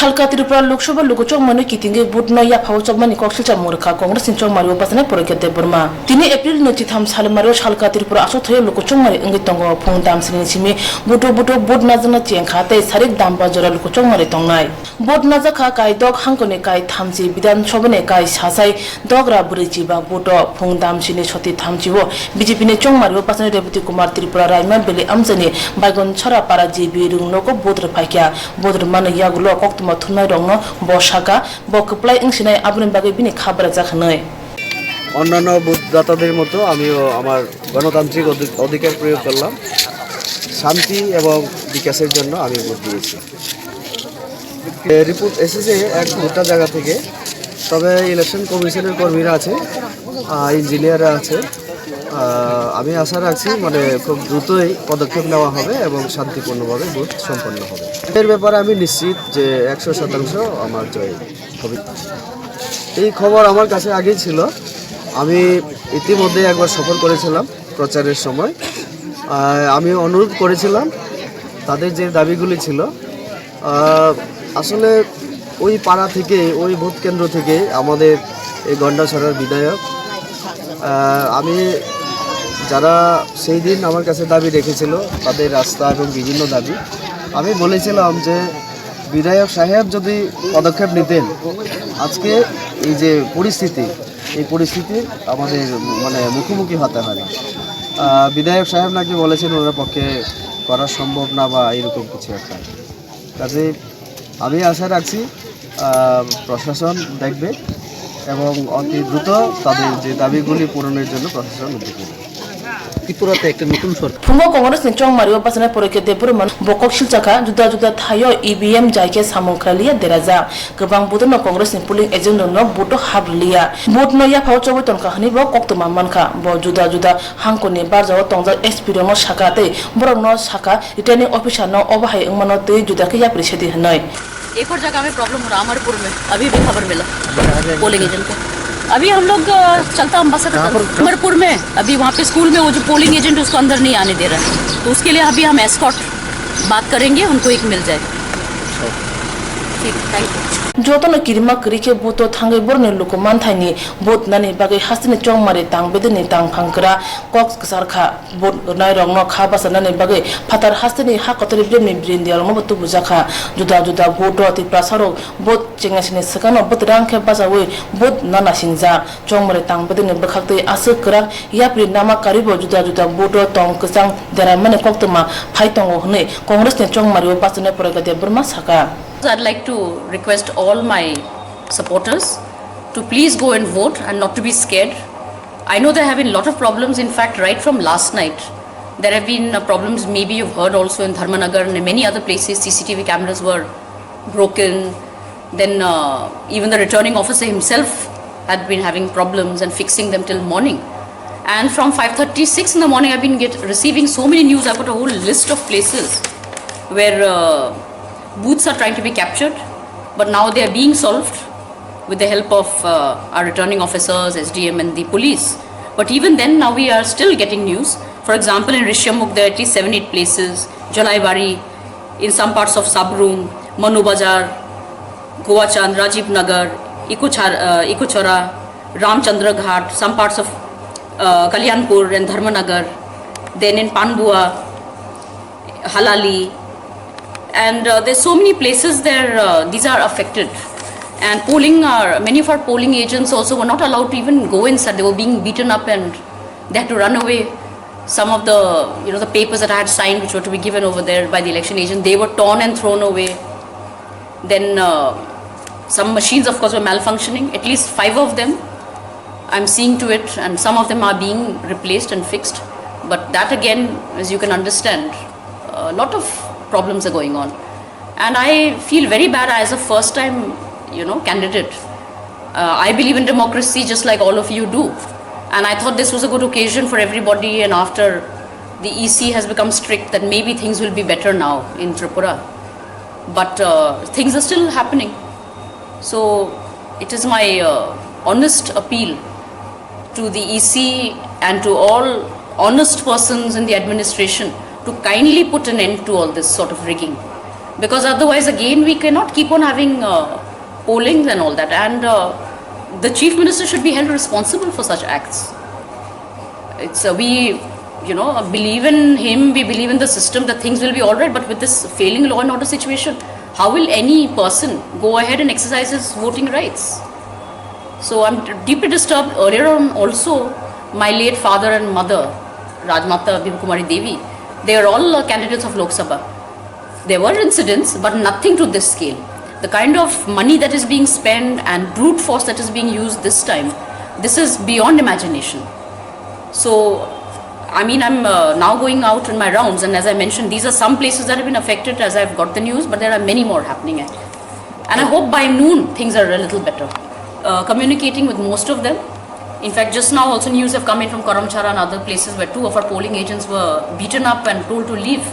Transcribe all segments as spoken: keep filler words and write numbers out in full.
Salka Tripura Lok Sabha luku chongmani kitingwi vote no yaphao chobmani kok silcha murkha Congress ni chongmari o bachanai Porokya Debbarma. Tini April ni chitham salmari o Salka Tripura achuk thaio luku chongmari wngwi tongo. Phung damsini simi buto buto vote najakna chengkha tei sarik damba jora luku chongmari tongnai. Vote najakha kai dok hangkoni kai thamchi Bidhan Sabha ni kai sachai dogra bwrwi chiba vote o phung damsini soti thamchi o B J P ni chongmari o bachanai Rebati Kumar Tripura Raima Valley amchaini Baigon Chara para G B rung nogo vote rwphaikha. Vote rwmani yagulo koktwma thumnairokno bo sakha, bo kwplai wngsinai, aboni bagwi bini kha barajak hwnwi. অন্যান্য ভোটদাতাদের মতো আমিও আমার গণতান্ত্রিক অধি-, অধিকার প্রয়োগ করলাম। শান্তি এবং বিকাশের জন্য আমি ভোট দিয়েছি। এ, রিপোর্ট এসেছে এক ভোটার জায়গা থেকে, তবে ইলেকশন কমিশনের কর্মীরা আছে, আহ, ইঞ্জিনিয়াররা আছে। আহ, আমি আশা রাখছি, মানে, খুব দ্রুতই পদক্ষেপ নেওয়া হবে এবং শান্তিপূর্ণভাবে ভোট সম্পন্ন হবে। এর ব্যাপারে আমি নিশ্চিত যে একশো শতাংশ আমার জয় হবে। এই খবর আমার কাছে আগেই ছিল। আমি ইতিমধ্যে একবার সফর করেছিলাম প্রচারের সময়। আহ, আমি অনুরোধ করেছিলাম, তাদের যে দাবিগুলি ছিল, আহ, আসলে ওই পাড়া থেকে, ওই ভোট কেন্দ্র থেকে আমাদের এই গন্ডাছড়ার বিধায়ক, আহ, আমি, যারা সেই দিন আমার কাছে দাবি রেখেছিল, তাদের রাস্তা এবং বিভিন্ন দাবি, আমি বলেছিলাম যে বিধায়ক সাহেব যদি পদক্ষেপ নিতেন, আজকে এই যে পরিস্থিতি, এই পরিস্থিতির আমাদের, মানে, মুখোমুখি হতে হয় না। আহ, বিধায়ক সাহেব নাকি বলেছেন ওনার পক্ষে করা সম্ভব না বা এরকম কিছু একটা। কাজেই আমি আশা রাখছি, আহ, প্রশাসন দেখবে এবং অতি দ্রুত তাদের যে দাবিগুলি পূরণের জন্য প্রশাসন উদ্যোগী হবে। ত্রিপুরাতে একটা নতুন সরকার। Phungo Congress ni chongmari o bachanai Porokya Debbarma bo kok silchakha, juda juda thaio E V M jai khe samung khlailiya derajak. Kwbang vote no Congress ni polling agent rokno vote o hap rwliya. Vote no yaphao chobwi tonkha hwnwi bo koktwma mankha. Bo juda juda hangkoni barjao tongjak S P rokno sakha tei borokno sakha, Returning officer no obo hai wngmano tei juda khe yapri sedi hwnwi. एक और जगह में प्रॉब्लम हो रहा है अमरपुर में, अभी भी खबर मिला पोलिंग एजेंट को। अभी हम लोग, अ, चलता अम्बासर तक। अमरपुर में अभी वहाँ पे स्कूल में वो जो पोलिंग एजेंट उसको अंदर नहीं आने दे रहा है, तो उसके लिए अभी हम एस्कॉर्ट बात करेंगे, उनको एक मिल जाए। ठीक, thank you. Jotono kirima kwrwi khe vote o thangwi borokni luku manthaini vote nani bagwi hasteni chongmari tang bedeni tang phang kwra kok kwchar kha. Vote rwnairokno kha bachanani bagwi phatar hasteni ha kotor Bini Brindialroknobo tubujakha. Juda juda vote o Tiprasarok vote chengasini swkangno bwtwrang khe bachaui vote nana singjak. Chongmari tang bedeni bwkhaktwi aswk kwrak yapri nama karwibo juda juda vote o tong kwchang deraimani koktwma phai tongo hwnwi Congress ni chongmari o bachanai Porokya Debbarma sakha. I'd like to request all my supporters to please go and vote and not to be scared. I know there have been a lot of problems. In fact, right from last night, there have been, uh, problems. Maybe you've heard also in Dharmanagar and in many other places, C C T V cameras were broken. Then, uh, even the returning officer himself had been having problems and fixing them till morning. And from five thirty, six in the morning, I've been get, receiving so many news. I've got a whole list of places where, uh, booths are trying to be captured, but now they are being solved with the help of, uh, our returning officers, S D M and the police. But even then, now we are still getting news. For example, in Rishyamukh, there are at least seven, eight places, Jalaibari, in some parts of Sabrum, Manu Bazar, Gowachand, Rajiv Nagar, Ikuchar-, uh, Ikuchara, Ramchandra Ghat, some parts of, uh, Kalyanpur and Dharmanagar, then in Panbua, Halali, and, uh, there's so many places there, uh, these are affected. And polling, uh, many of our polling agents also were not allowed to even go inside. They were being beaten up and they had to run away. Some of the, you know, the papers that I had signed, which were to be given over there by the election agent, they were torn and thrown away. Then, uh, some machines, of course, were malfunctioning, at least five of them. I'm seeing to it, and some of them are being replaced and fixed. But that again, as you can understand, a lot of problems are going on. And I feel very bad as a first time, you know, candidate. Uh, I believe in democracy just like all of you do. And I thought this was a good occasion for everybody. And after the E C has become strict, that maybe things will be better now in Tripura. But, uh, things are still happening. So it is my, uh, honest appeal to the E C and to all honest persons in the administration to kindly put an end to all this sort of rigging. Because otherwise, again, we cannot keep on having uh, pollings and all that. And uh, the chief minister should be held responsible for such acts. It's uh, we, you know, believe in him. We believe in the system that things will be all right. But with this failing law and order situation, how will any person go ahead and exercise his voting rights? So I'm deeply disturbed. Earlier on, also, my late father and mother, Rajmata Bibha Kumari Devi, they are all uh, candidates of Lok Sabha. There were incidents, but nothing to this scale. The kind of money that is being spent and brute force that is being used this time, this is beyond imagination. So, I mean, I'm uh, now going out in my rounds, and as I mentioned, these are some places that have been affected as I've got the news, but there are many more happening. And I hope by noon things are a little better. Uh, communicating with most of them. In fact, just now also news have come in from Karamchara and other places where two of our polling agents were beaten up and told to leave.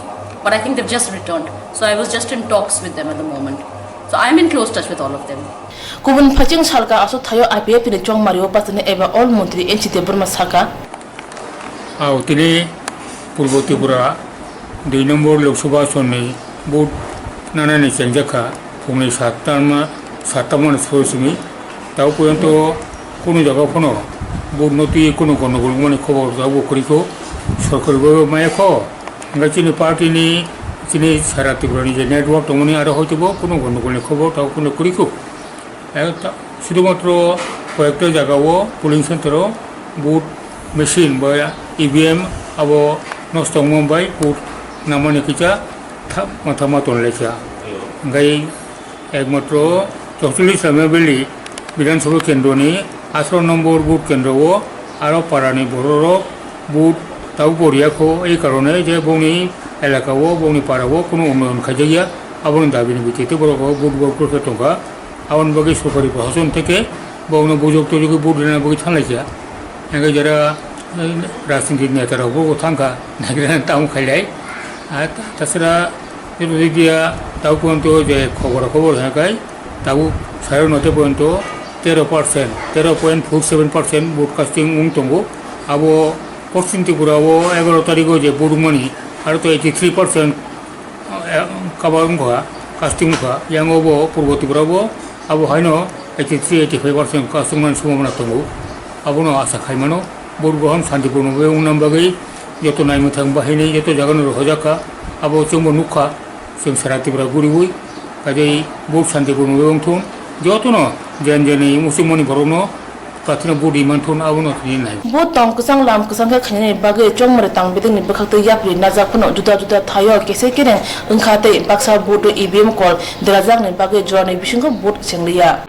But I think they've just returned. So I was just in talks with them at the moment. So I'm in close touch with all of them. Kubun phaching salka aswk thaio I P F ni chongmario bachani eba all montri N C Debbarma saka. Ao tini Purbo Tripura dui nombor Lok Sabha asonni vote nanani chengjak kha phungni satta ma, satta mano soi simi. Tao poyonto kunu jaga phano vote no twi kunu gondogol wngmani khobor tabo kwrwi kho, sorkari bo maya kho. Hingke chini party ni, chini sara Tripura ni je network tongmani aro hoito bo kunu gondogol ni khobor tabo kunu kwrwi kho. Eh, ta-, sudhumatro koyekta jaga o polling center o vote machine ba E V M abo nosto wngma bai vote namani kisa tha-, ma thangma tonlaikha. Hingke ekmatro chokchollis Ramaibelli Bidhan Sabha kendro ni atharo nombor vote kendro o aro para ni borok rok vote tabo bo riya kho, ei karone je bongni elaka o, bongni para o kunu unnoyon khaijakya, aboni dabi ni bisingtwi borok rok vote bo khe tongkha. Aboni bagwi sorkari prosason theke bokno bujok tujogwi vote rina bagwi thanglai kha. Hingke jara, eh, rajniti neta rok bo thangkha, naikhe tamo khailai. Ah, ta-, tasara jodi dia tabo poyonto je khobor khobor hingke tabo sairo note poyonto tero percent, tero point four seven percent vote casting wng tongo. Abo Poschim Tripura o egaro tarikh o je vote wngmani, aro to eighty three percent eh, cover wngkha, casting wngkha, yang o bo Purbo Tripura bo abo haino eighty three, eighty five percent casting mani sombhabona tongo. Abono asa khaimano, vote boham santipurno bai wngna bagwi joto naimwthang bahainwi joto jagano rohorjak kha, abo chwngbo nukha, chwng sara Tripura guriwi, kaijai vote santipurno bai wngthung, jotono jen jenwi muchungmani borokno Pathina budi manthun abono tini nai. Bo tong kwchang lam kwchang khe khainani bagwi chongmari tang bidingni bwkhaktwi yapri najak phano juda juda thaio kese kereng wngkha tei baksa vote E V M kol derajakni bagwi jorani bisingo vote chengliya.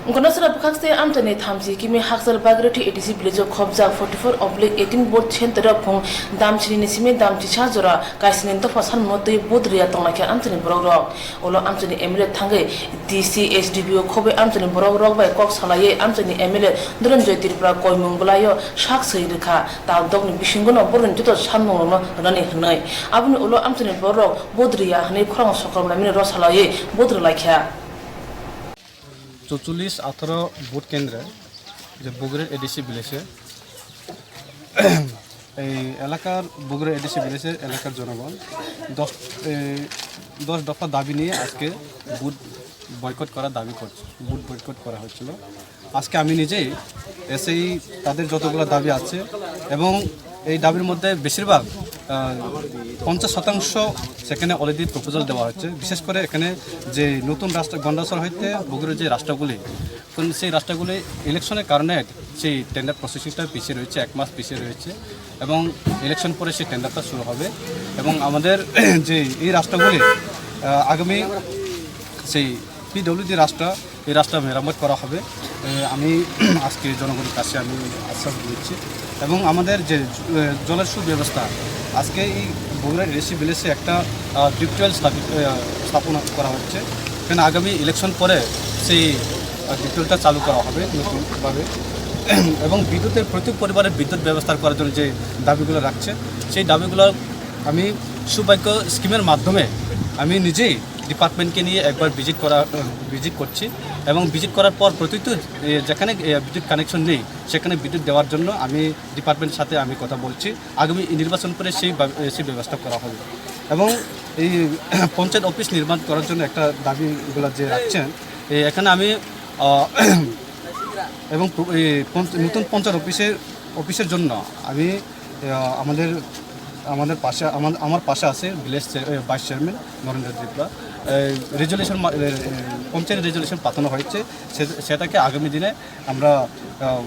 Gonosora bwkhakste amchaini thamchi kimi Hakchal Bagirati A D C village o khobjak forty four oblique eighteen vote center o phung damchini ni simi damchisa jora kaisini dopha sanmo twi vote riya tonglaikha amchaini borok rok. Ulo amchaini M L A thangwi D C, S D P O khobwi amchaini borok rok bai kok salaiwi amchaini M L A Dhananjoy Tripura koimung bwlaio sak swi rwkha, tabukni bisingono borokni joto sanmungrokno rwnani hwnwi. Aboni ulo amchaini borok vote rwya hwnwi khorang sokol laimani rw salaiwi vote rwlaikha. চৌচল্লিশ আঠারো ভোট কেন্দ্রে যে বগুড়ার এডিসি ভিলেজে এই এলাকার বগুড়া এডিসি ভিলেজের এলাকার জনগণ দশ এই দশ দফা দাবি নিয়ে আজকে ভোট বয়কট করার দাবি করছে, ভোট বয়কট করা হয়েছিল। আজকে আমি নিজেই এসেই তাদের যতগুলো দাবি আছে এবং এই দাবির মধ্যে বেশিরভাগ আহ, পঞ্চাশ শতাংশ সেখানে অলরেডি প্রপোজাল দেওয়া হচ্ছে। বিশেষ করে এখানে যে নতুন রাস্তা গন্ডাছড়া হইতে বগুড়ার যে রাস্তাগুলি, কারণ সেই রাস্তাগুলি ইলেকশনের কারণে সেই টেন্ডার প্রসেসিংটা পিছিয়ে রয়েছে, এক মাস পিছিয়ে রয়েছে এবং ইলেকশন পরে সেই টেন্ডারটা শুরু হবে। এবং আমাদের যে এই রাস্তাগুলি আহ, আগামী সেই পিডব্লিউডি রাস্তা, এই রাস্তা মেরামত করা হবে। এ, আমি আজকে জনগণের কাছে আমি আশ্বাস দিচ্ছি। এবং আমাদের যে জ-, এ, জলের সুব্যবস্থা, আজকে এই বগুড়া এডিসি ভিলেজে একটা আহ, ডিপ টিউবওয়েল স্থাপি-, আহ, স্থাপন করা হচ্ছে। এখানে আগামী ইলেকশন পরে সেই আহ, ডিপ টিউবওয়েলটা চালু করা হবে নতুনভাবে। এবং বিদ্যুতের প্রত্যেক পরিবারের বিদ্যুৎ ব্যবস্থা করার জন্য যে দাবিগুলো রাখছে, সেই দাবিগুলো আমি সৌভাগ্য স্কিমের মাধ্যমে আমি নিজেই ডিপার্টমেন্টকে নিয়ে একবার ভিজিট করা, ভিজিট করছি। এবং ভিজিট করার পর প্রত্যেক, এ, যেখানে, এ, বিদ্যুৎ কানেকশন নেই, সেখানে বিদ্যুৎ দেওয়ার জন্য আমি ডিপার্টমেন্টের সাথে আমি কথা বলছি। আগামী নির্বাচন পরে সেই বা-, এ, সেই ব্যবস্থা করা হবে। এবং এই পঞ্চায়েত অফিস নির্মাণ করার জন্য একটা দাবি এগুলা যে রাখছেন, এই এখানে আমি, আহ, এবং প্র-, এই পঞ্চ-, নতুন পঞ্চায়েত অফিসের, অফিসের জন্য আমি, আহ, আমাদের, আমাদের পাশে, আমার, আমার পাশে আছে ভিলেজ চে-, এ, ভাইস চেয়ারম্যান নরেন্দ্র ত্রিপুরা। এই রেজুলেশন মা-, এ, এ, পঞ্চায়েত রেজুলেশন পাঠানো হয়েছে, সে-, সেটাকে আগামী দিনে আমরা, আহ,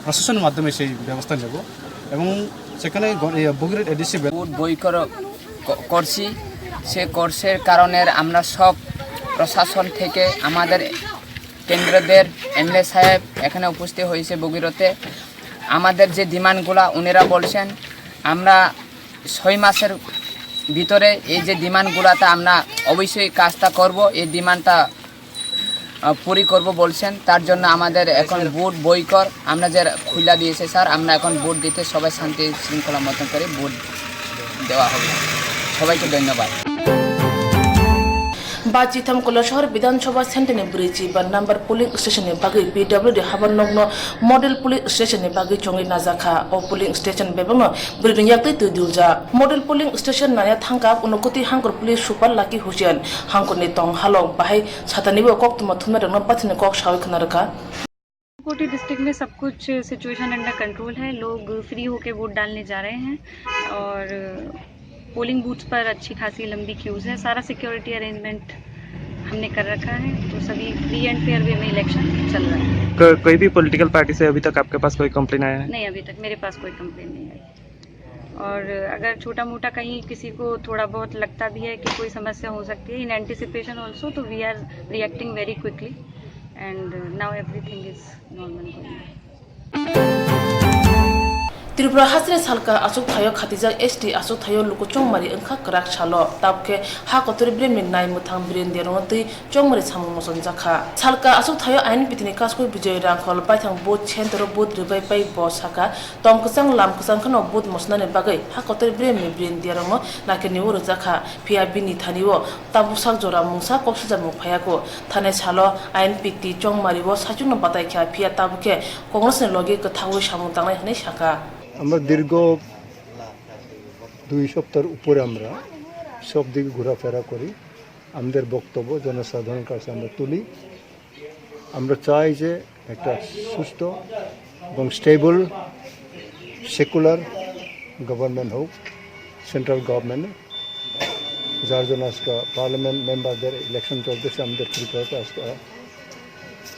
প্রশাসনের মাধ্যমে সেই ব্যবস্থা নেব। এবং সেখানে গ-, এ, বগিরহাট এডিসি বে- ভোট বই কর-, ক-, করছি। সে কোর্সের কারণে আমরা সব প্রশাসন থেকে আমাদের কেন্দ্রদের এমএলএ সাহেব এখানে উপস্থিত হয়েছে বগিরতে। আমাদের যে ডিমান্ডগুলা ওনারা বলছেন, আমরা ছয় মাসের ভিতরে এই যে ডিমান্ডগুলাতে আমরা অবশ্যই কাজটা করব। এই ডিমান্ডটা, আহ, পুরি করব বলছেন। তার জন্য আমাদের এখন ভোট বই কর, আমরা যে খুলা দিয়েছে স্যার, আমরা এখন ভোট দিতে সবাই শান্তি শৃঙ্খলা মতন করে ভোট দেওয়া হবে। সবাইকে ধন্যবাদ। Ba chitham Koilashahar Bidhan Sabha Center ni brwi chiba number polling station ni bagwi P W D haban nokno model polling station ni bagwi chongwi najakha. O polling station bebakno brwi ni yaktwi twi duljak. Model polling station naya thangkha Unakoti Hangkor police super Lucky Hussain Hangkor ni tong halok bahai satanibo koktwma thumnai rokno bathini kok sawi khna rwkha. कोटी डिस्ट्रिक्ट में सब कुछ situation under control है। लोग फ्री होके वोट डालने जा रहे हैं और पोलिंग बूथ्स पर अच्छी खासी लंबी क्यूज है। सारा सिक्योरिटी अरेंजमेंट हमने कर रखा है, तो सभी फ्री एंड फेयर वे में इलेक्शन चल रहा है। क-, कोई भी पॉलिटिकल पार्टी से अभी तक आपके पास कोई कंप्लेन आया है? नहीं, अभी तक मेरे पास कोई कंप्लेन नहीं आई। और अगर छोटा मोटा कहीं किसी को थोड़ा बहुत लगता भी है कि कोई समस्या हो सकती है, in anticipation also, तो we are reacting very quickly and now everything is normal going on. Tripura hasteni salka achuk thaio khatijak S T achuk thaio luku chongmari wngkha kwrak salo, tabukhe ha kotor bremni nai mwthang Biren Derongno twi chongmari samung mochonjakha. Salka achuk thaio I N P T ni kaskui Bijoy Rangkhol baithang booth center o booth rwbai pai bo sakha, tong kwchang lam kwchang kheno booth mochonani bagwi ha kotor bremni Biren Derongno nakirni o rwjakha, phiya bini thani o tabuk sak jora mungsa kok sijakmung phaiyago. Thanai salo I N P T chongmari o saichungno bataikha, phiya tabukhe Congress ni logi kwthagwi samung tangnai hwnwi sakha. আমরা দীর্ঘ দুই সপ্তাহের উপরে আমরা সব দিকে ঘোরাফেরা করি, আমাদের বক্তব্য জনসাধারণের কাছে আমরা তুলি। আমরা চাই যে একটা সুস্থ এবং স্টেবল সেকুলার গভর্নমেন্ট হোক, সেন্ট্রাল গভর্নমেন্ট, যার জন্য আজকে পার্লামেন্ট মেম্বারদের ইলেকশন চলতেছে আমাদের ত্রিপুরাতে। আজকে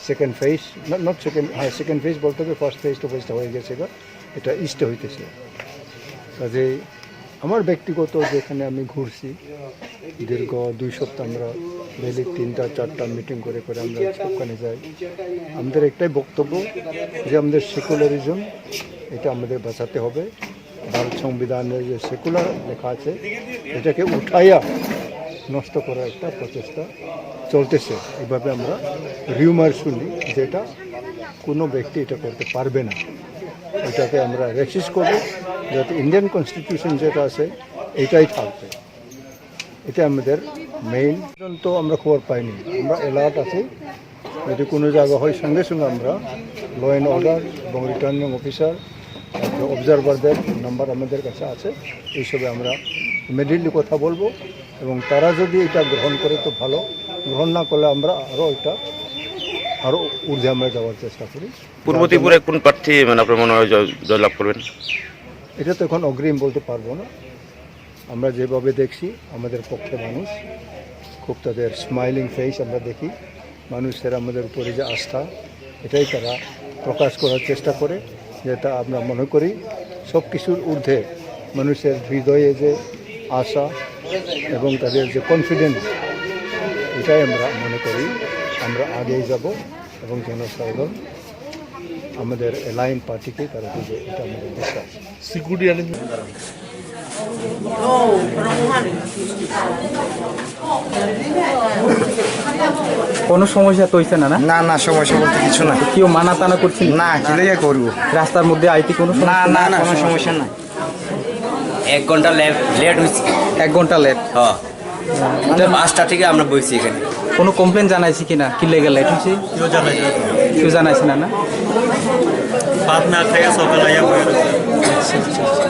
সেকেন্ড ফেজ, নট সেকেন্ড, হ্যাঁ, সেকেন্ড ফেজ বলতে হবে, ফার্স্ট ফেজ তো ফেজটা হয়ে গেছে, এবার এটা ইস্টে হইতেছে। কাজেই আমার ব্যক্তিগত যেখানে আমি ঘুরছি, দীর্ঘ দুই সপ্তাহ আমরা ডেইলি তিনটা চারটা মিটিং করে করে আমরা সবখানে যাই। আমাদের একটাই বক্তব্য যে আমাদের সেকুলারিজম, এটা আমাদের বাঁচাতে হবে। ভারত সংবিধানের যে সেকুলার লেখা আছে, এটাকে উঠাইয়া নষ্ট করার একটা প্রচেষ্টা চলতেছে। এভাবে আমরা রিউমার শুনি, যেটা কোনো ব্যক্তি এটা করতে পারবে না। এটাকে আমরা রেসিস্ট করব, যাতে ইন্ডিয়ান কনস্টিটিউশন যেটা আছে, এটাই থাকবে। এটা আমাদের মেইন। তো আমরা খবর পাইনি, আমরা অ্যালার্ট আছি। যদি কোনো জায়গা হয়, সঙ্গে সঙ্গে আমরা ল অ্যান্ড অর্ডার এবং রিটার্নিং অফিসার, তারপরে অবজারভারদের নাম্বার আমাদের কাছে আছে। এই হিসেবে আমরা ইমিডিয়েটলি কথা বলবো এবং তারা যদি এটা গ্রহণ করে তো ভালো, গ্রহণ না করলে আমরা আরও এটা, আরও ঊর্ধ্বে আমরা যাওয়ার চেষ্টা করি। পূর্ব ত্রিপুরায় কোন প্রার্থী, মানে, আপনার মনে হয় জয়-, জয়লাভ করবেন? এটা তো এখন অগ্রিম বলতে পারবো না। আমরা যেভাবে দেখছি, আমাদের পক্ষে মানুষ, খুব তাদের স্মাইলিং ফেস আমরা দেখি। মানুষের আমাদের উপরে যে আস্থা, এটাই তারা প্রকাশ করার চেষ্টা করে, যেটা আমরা মনে করি সব কিছুর ঊর্ধ্বে মানুষের হৃদয়ে যে আশা এবং তাদের যে কনফিডেন্স, এটাই আমরা মনে করি। আমরা আগেই যাব এবং জনসাধারণ আমাদের অ্যালায়েন্স পার্টিকে তারা দিবে, এটা আমাদের বিশ্বাস। Security arrangement. কোনো সমস্যা তো হইছে না, না? না, না, সমস্যা বলতে কিছু না। কেউ মানা টানা করছে না? না, কি লেগে করবো? রাস্তার মধ্যে আইতে কোনো সমস্যা? না, না, না, কোনো সমস্যা সমস্যা নাই। এক ঘন্টা লেট, লেট হয়েছে। এক ঘন্টা লেট? হ্যাঁ। এটা পাঁচটা থেকে আমরা বইছি এখানে। কোনো কমপ্লেন জানাইছি কিনা? কি লেগে লেট হয়েছে? কেউ জানাইছে না। কেউ জানাইছে না, না? ভাত না খাইয়া সকালে আইয়া বইয়া রয়েছে। আচ্ছা, আচ্ছা, আচ্ছা।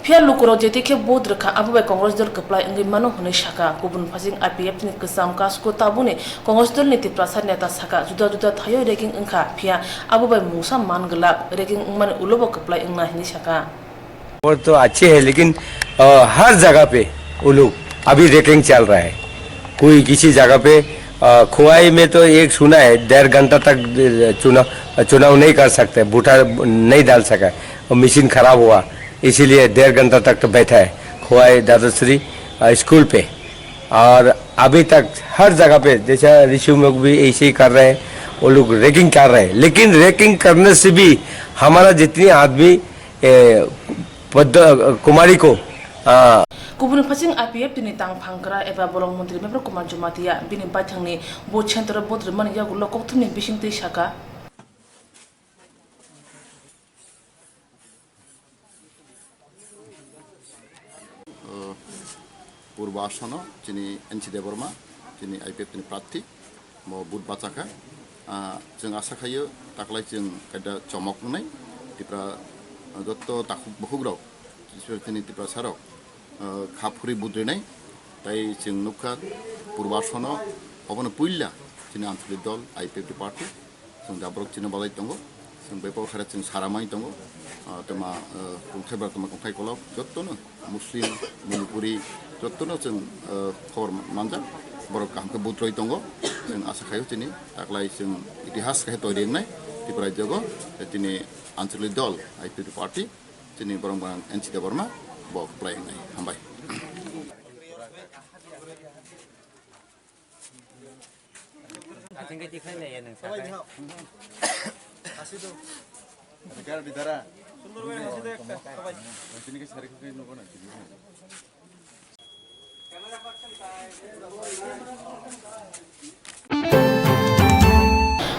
Phiya lukurok jetikhe vote rwkha, abo bai Congress dol kwplai wngwi mano hwnwi sakha. Kubun phaising I P F T ni kwcham kasku tabukni Congress dolni Tiprasa neta sakha, juda juda thaio ragging wngkha, phiya abo bai mungsa man glak, ragging wngmani ulobo kwplai wngnai hwnwi sakha. खबर तो अच्छी है, लेकिन, अ, हर जगह पे वो लोग अभी रेकिंग चल रहा है। कोई किसी जगह पे, अ, खोवाई में तो एक सुना है, डेढ़ घंटा तक, अ, चुनाव, चुनाव नहीं कर सकते, वोटर नहीं डाल सका, और मशीन खराब हुआ, इसीलिए डेढ़ घंटा तक तो बैठा है खोवाई दादाश्री, अ, स्कूल पे। और अभी तक हर जगह पे, जैसा रिशु में भी ऐसे ही कर रहे हैं, वो लोग रेकिंग कर रहे हैं, लेकिन रेकिंग करने से भी हमारा जितनी आदमी ए, Padma Kumari ko, ah, Kubuni phaising I P F T ni tang phangkra eba bolong montri Mepra Kumar Jamatia bini baithangni bo center o vote rwmani yagulo kokthumni bisingtwi sakha. Purba Asono chini N C Debbarma, chini I P F T ni prarthi, bo vote bachakha. Ah, chwng asa khaio taklai chwng kaida chomok wngnai, Tipra, ah, jotto takhuk bukhukrok, chini Tiprasarok, ah, kha phuri vote rinai, tai chwng nukha Purba Asono obono puila chini Anchalik dol I P F T party. Chwng jaborok chini balai tongo, chwng bebak hai chwng saramani tongo, ah, toma, ah, kongthai bar toma kongthai kolok, jottono Muslim, Manipuri, jottono chwng, ah, khobor manjak, borok kaham khe butroi tongo, chwng asa khaio chini taklai chwng itihas khe toiri wngnai, Tripura rajyogo, tini Anchalik dol, I P F T party, chini borok borang N C Debbarma, bo kwplai wngnai, hambai.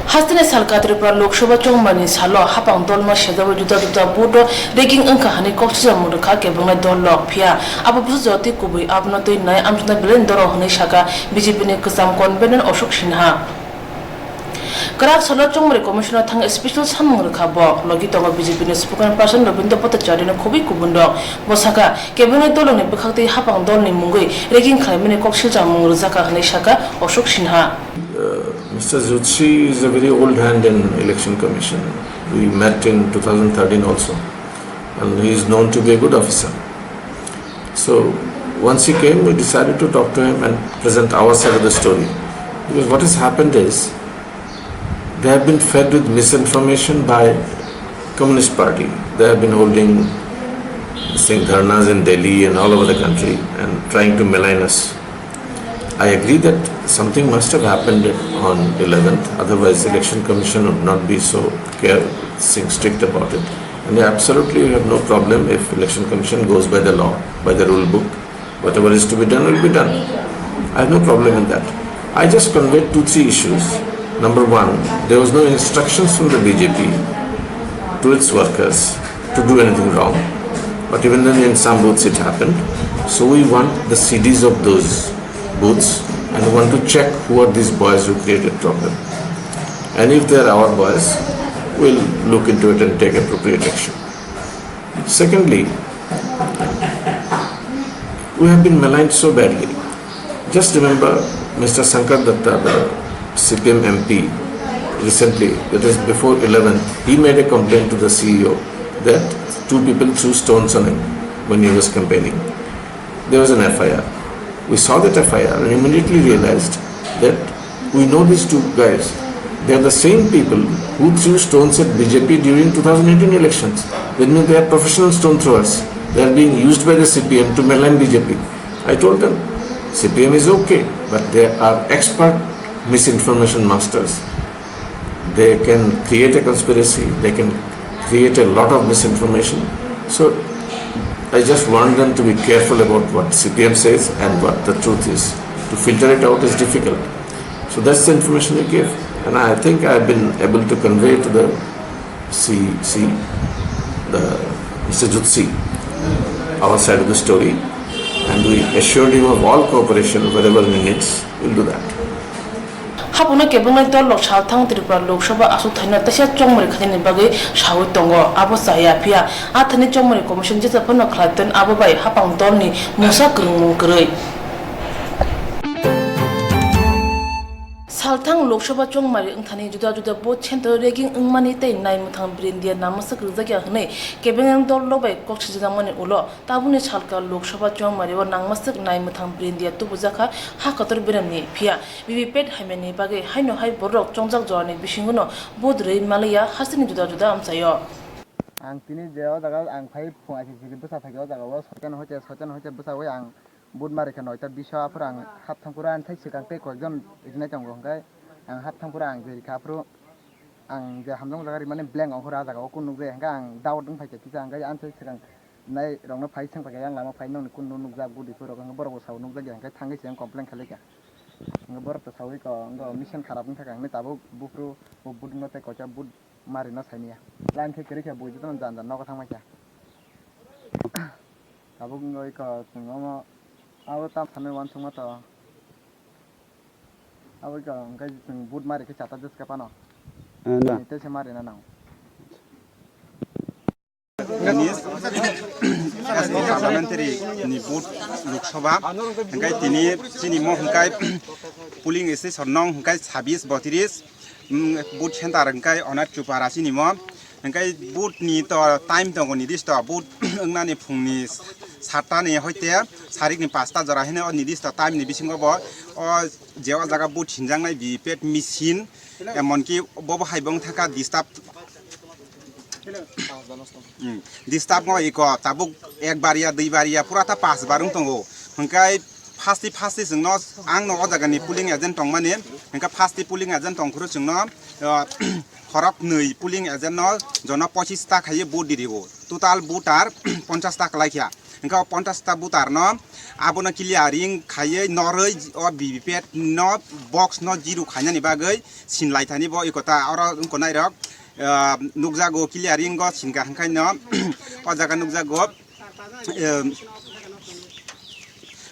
Hasteni salka Tripura Lok Sabha chongmani salo hapang dolno sejawi juda juda vote o ragging wngkha hwnwi kok sijak mung rwkha kebengni dol rok, phiya abo busu jotwi kubui abono twi nai amsuknai belai ni doro hwnwi sakha B J P ni kwcham convener Ashok Sinha. Kwrak salo chongmani commission o thang special samung rwkha bo, logi tongo B J P ni spokesperson Rabindra Bhattacharya ni khobwi kubun rok. Bo sakha, kebengni dolongni bwkhaktwi hapang dolni mungwi ragging khlaimani kok silchang mung rwjakha hwnwi sakha Ashok Sinha. Uh, Mister Jutsi is a very old hand in Election Commission. We met in two thousand thirteen also, and he is known to be a good officer. So once he came, we decided to talk to him and present our side of the story. Because what has happened is, they have been fed with misinformation by Communist Party. They have been holding same dharnas in Delhi and all over the country and trying to malign us. I agree that something must have happened on eleventh, otherwise Election Commission would not be so care-, strict about it. And I absolutely have no problem if Election Commission goes by the law, by the rule book. Whatever is to be done will be done. I have no problem in that. I just conveyed two, three issues. Number one, there was no instructions from the B J P to its workers to do anything wrong. But even then, in some booths, it happened. So we want the C Ds of those booths and we want to check who are these boys who created problem. And if they are our boys, we'll look into it and take appropriate action. Secondly, we have been maligned so badly. Just remember Mister Sankar Datta, the C P M M P, recently, that is before eleventh, he made a complaint to the C E O that two people threw stones on him when he was campaigning. There was an F I R. We saw that F I R and immediately realized that we know these two guys. They are the same people who threw stones at B J P during two thousand eighteen elections. That means they are professional stone throwers. They are being used by the C P M to malign B J P. I told them, C P M is okay, but they are expert misinformation masters. They can create a conspiracy, they can create a lot of misinformation. So I just want them to be careful about what C P M says and what the truth is. To filter it out is difficult. So that's the information we gave. And I think I've been able to convey to the C C, the Mister Jutsi, our side of the story. And we assured him of all cooperation wherever he needs, we'll do that. Haphangno kebengwi dol rok salthang Tripura Lok Sabha aswk thaino teisa chongmari khainani bagwi sawi tongo, abo chaya phiya a thani chongmari commission jesa phano khlai ton, abo bai haphang dolni mungsa kwrwngmung kwrwi. Salthang Lok Sabha chongmari wngthani juda juda vote center rigging wngmani tei naimwthang brindia nangmaswk rwjakya hwnwi kebengwi dol rok bai kok sijakmani ulo. Tabukni salka Lok Sabha chongmario nangmaswk naimwthang brindia tubujakha ha kotor beremni, phiya V V P A T hamyani bagwi haino hai borok chongjak jorani bisingono vote rwi maliya hasteni juda juda amchaio. Ang tini je o jaga ang phai phung aisisi bwsa phaikha o jaga o soitan hoite, soitan hoite bwsawi ang vote marikha noita biso, aphuru ang hapthang phuru ani thai swkang tei koikjon rinai tongo, hwnkhe ang hapthang phuru ang je rikha aphuru ang je hamjak jaga rimani blank ongkhor a jaga o kunu nukjai, hwnkhe ang doubt wngphaikha kisa, hwnkhe ani thai swkang nai rokno phai swngphaikha, yang lama phai nokni kunu nukjak gudi phuru rok, hwnkhe borok bo sao nukjakya, hwnkhe thangwi se ang complain khailaikha. Hwnkhe borok to saui ko, wngkha mission kharap wngkha, hwnwi tabuk buphuru bo budukno tei koita but marino saimanya. Line khe kwrwi khe bui jotono jan jan nogo thangmaikha. Tabuk wngwi ko chwng omo abo tam sanwi uansukma to. Abo wngkha hwnkhe chwng but mari khe chata jeska phano. Ah, na. Tei se marina nango. Tini parliamentary ni vote Lok Sabha, hwnkhe tini chini mo hwnkhe polling station nong hwnkhe sabis botris, mm, vote center hwnkhe Onet Chupara chini mo, hwnkhe vote ni to time tongo nidisto, vote wngnani phungni satta ni hoite sarikni pasta jora hino o nidisto time ni bisingo bo o je o jaga vote sinjaknai V V P A T machine, emonki bobo hai bo wngthaka disturb. Hmm. Disturb no iko tabuk ek bariya, dui bariya, pura ta pas bar wng tongo. Hwnkhe first first chwngno ang no o jaga ni polling agent tongmani, hwnkhe first polling agent tongphuru chwngno, ah, khorok nwi polling agent no jono pochis ta khaiwi vote di rio. Total voter ponchas ta kwlai kha. Hwnkhe o ponchas ta voter no abono clearing khaiwi norwi o V V P A T no box no zero khainani bagwi sinlai thani bo iko ta oro wngkha nai rok. Ah, nukjago clearing o sinka hwnkhaino o jaga nukjago, em,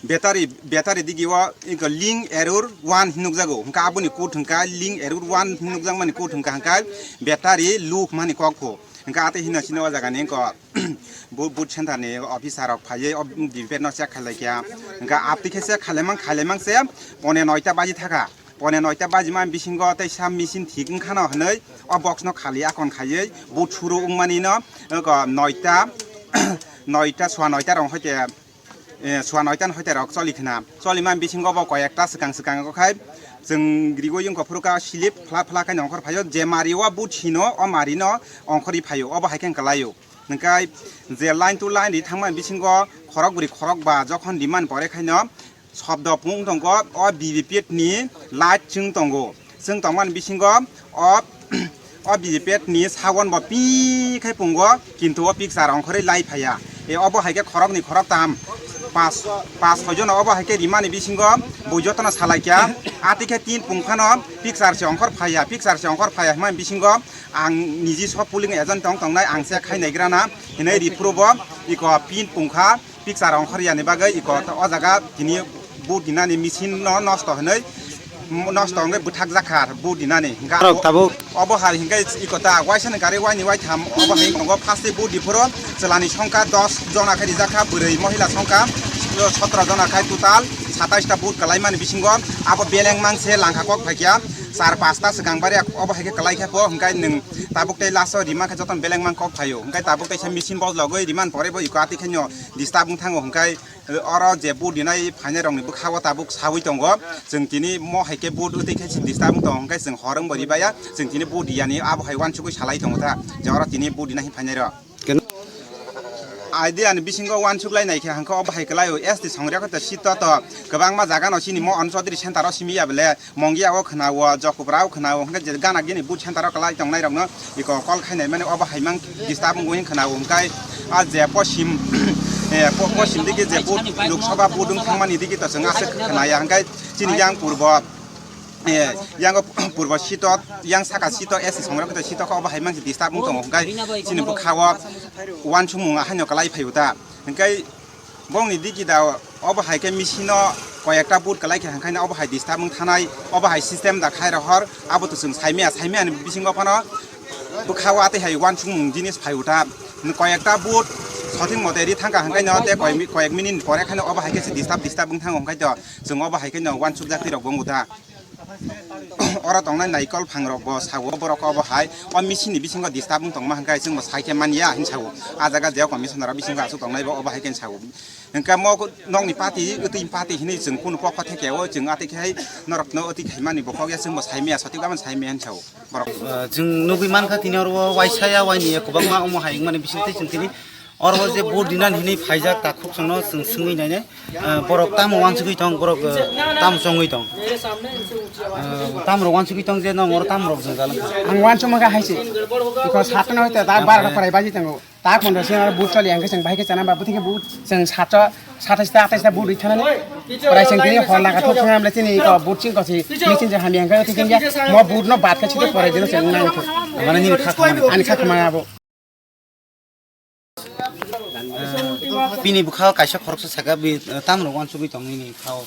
battery, battery digi o iko ling error one hinwi nukjago, hwnkha aboni code hwnkha ling error one hinwi nukjakmani code hwnkha hwnkha battery low hwnmani kok pho, hwnkha atwi hino chini o jaga ni iko bu-, booth center ni officer rok phaiwi o V V P A T no check khailai kha, hwnkha abtwi khe check khailaimang khailaimang se pone noita baji thaka. Pone noita bajima bisingo tei sa machine thik wngkhano hwnwi o box no khali akon khaiwi boot suru wngmani no, noita, noita, sua noita rok hoite, eh, sua noita no hoite rok choli khna. Cholima bisingo bo koi ekta swkang swkang khai chwng rigo yung kophuru ka slip phla phla khai nongkhor phaio, je mari o boot hino o mari no ongkhorwi phaio, obo hai khe kwlaio. Hwnkhe je line to line ri thangmani bisingo khorok bwrwi khorok ba jokhon demand pore khaino, Shobdo pung tongo, o V V P A T ni light chwng tongo. Chwng tongmani bisingo o, o V V P A T ni sagon bo pi khai pungo, kintu o picture ongkhorwi lai phaiya. E obo hai khe khoroknwi khoroktam, pas, pas soi jono obo hai khe rimani bisingo bo jotono salai kha. Atwi khe tin pung phano picture se ongkhor phaiya, picture se ongkhor phaiya hwnmani bisingo ang niji so polling agent tong tongnai, ang se khai naigrana hinwi ri phuru bo iko pin pung kha. Picture ongkhor yani bagwi iko o jaga tini boot dinani machine no nosto hinwi, nosto wngwi bwthak jakha boot dinani. Hwnkhe Norok abo, tabuk. Obo hai hwnkhe iko ta waisa ni gari waini waitham obo hai tongo, first boot diphuru chwlani songkha dos jona khe rijak kha, bwrwi mohila songkha sotro jona khai, total satais ta boot kwlaimani bisingo abo beleng mangse langkha kok phaikha char pasta swkang bari obo hai khe kwlai khe pho, hwnkhe nwng tabuk tei last o rima khe jotono beleng mang kok phaio, hwnkhe tabuk teisa machine bojlogwi riman pore bo iko atwi khe no disturb wng thango, hwnkhe oro je boot dinai phainai rokni bwkha o tabuk sawi tongo. Chwng tini mo hai khe boot wtwi khe se disturb wng tongo, hwnkhe chwng hor wng bo ribaya, chwng tini boot diyani abo hai uansugwi salai tongo ta, je oro tini boot dinai phainai rok. Ken- Idea ni bisingo uansuk lai nai khe hwnkhe obo hai kwlai o S T songria khe to sito to kwbangma jaga no chini mo Anu Chaudhary center o simi ya bele. Mongia o khna o, Jokobra o khna o, hwnkhe je gana gini boot center o kwlai tongnai rokno iko call khainai mani obo hai mang disturb wngwi khna o, hwnkhe a je poschim, eh, po-, poschim digi je boot Lok Sabha boot wng thangmani digi to chwng aswk khna ya, hwnkhe chini yang purbo, eh, yang purbo sito, yang saka sito S C songrok khe sito khe obo hai mang disturb wng tongo, hwnkhe chini bwkha o uansukmung haino kwlai phai o ta, hwnkhe bongni digi da obo hai khe machine o Koyekta vote kwlai khe hwnkhai no obo hai disturb wng thanai, obo hai system da khai rohor, abo to chwng saimaya, saimaya ni bisingo phano bwkha o atwi hai uansukmung jinis phai uta. Koyekta vote sothik mote ri thangkha hwnkhai no tei koyek mi-, koyek minute pore khai no obo hai khe se disturb, disturb wng thango hwnkhai to chwng obo hai khe no uansuk jak twi rok bo wng uta. Oro tongnai naikol phangrok bo sao borok obo hai o machine ni bisingo disturb wng tongma hwnkhai chwng bo sai khe manya hin sao. A jaga je commissioner o bisingo aswk tongnai bo obo hai khe sao. Hwnkhe mo nokni party, twi party hinwi chwng kunu kok kothe khe o chwng atwi khe norokno twi khaimani bo kok ya chwngbo saimaya sotik bamani saimaya hinwi sao borok. Ah, chwng nugwi mankha tini oro waisa ya waini ya kwbangma omo hai wngmani bisingtwi chwng tini oro je vote dinani hinwi phaijak takhuk chwngno chwng swngwi nainai, ah, borok tamo wansugwi tong, borok, ah, tamo chongwi tong. Ah, tamrok wansugwi tong je nong oro tamrok jwngjal wngkha. Ang wansukma kha hai se. Because satno hoite ta barota pharai baji tango. Ta pondro sini aro vote choli ang khe chwng bahai khe chana ba bwtwi khe vote chwng sacho satais ta atais ta vote rwi thanani. Prai chwng tini hor laga thok thang amle chini ko vote ching ko si machine je hamya ang khe tini ya mo vote no bat khe chito pore jeno chwng nang thok. Mane nini kha khamani. Ani kha khamani abo. Bini bwkha kaisa khoroksa saka bi tamrok wansugwi tong nini kha o.